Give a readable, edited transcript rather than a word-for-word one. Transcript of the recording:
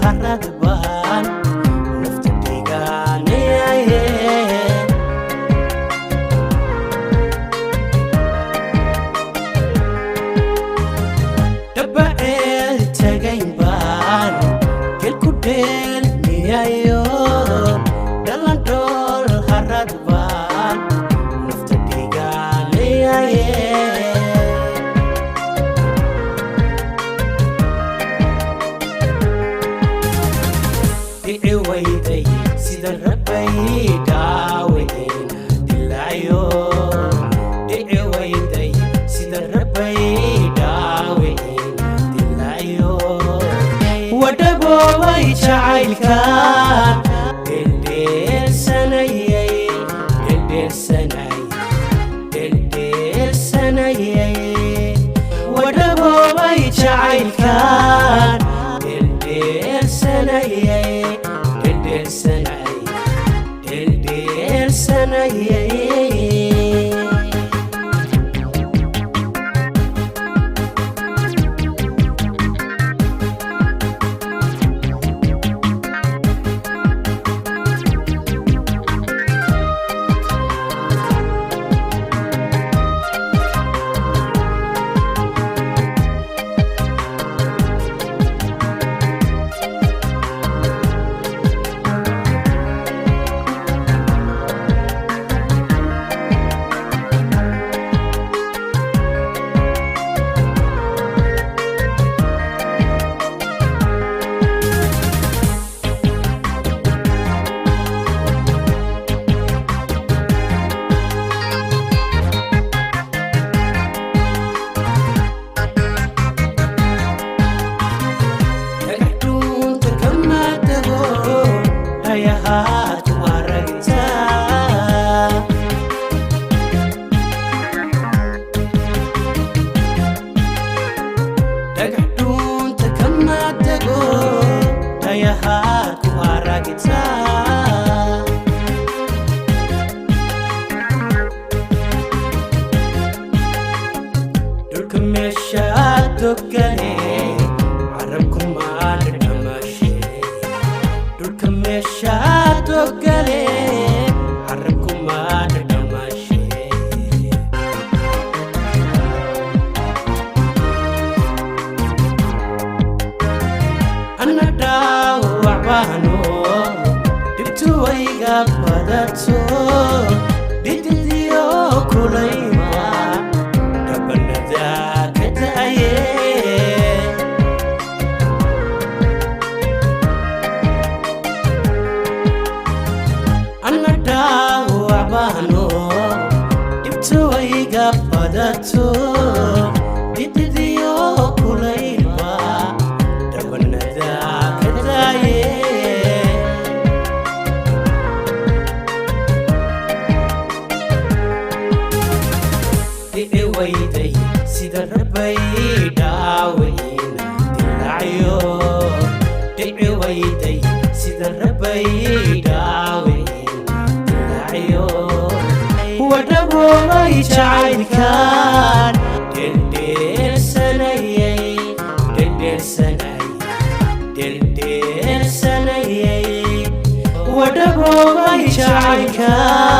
Harad baan nafta dhigaanayaye. Dabaceel tagayn baan gelku dheelmiyayo. Dhalandhool harad baan nafta dhigaanayaye. Dhici wayday sida rabay, dhaawiciina dilaayo. Dhici wayday sida rabay, dhaawiciina dilaayo. Wadhaboobay jacaylkan dheeldheelsanayay, dheeldheelsanay, dheeldheelsanayay. Wadhaboobay jacaylkan dheeldheelsanayay, dheeldheelsanay, dheeldheelsanayay. Dhagaxdhuunta kama tago, dhayahaad ku aragtaa. Dhagaxdhuunta kama tago, dhayahaad ku aragtaa. Dhulka meeshaad dogane, carabkumaa dhadhamashe. Dhulka meeshaad dogale, carabkumaa dhadhamashe. Anna dhaawac baano, dhibtu wayga badato, dhididiyo kulayma dhabanada ka da'aye. Anna dhaawac baano, dhibtu wayga badato, dhididiyo kulayma dhabanada ka da'aye. Dhici wayday sida rabay, dhaawiciina dilacyo. Dhici wayday sida rabay, dhaawiciina dilacyo. Wadhaboobay jacaylkan dheeldheelsanayay, dheeldheelsanay, dheeldheelsanayay. Wadhaboobay jacaylkan.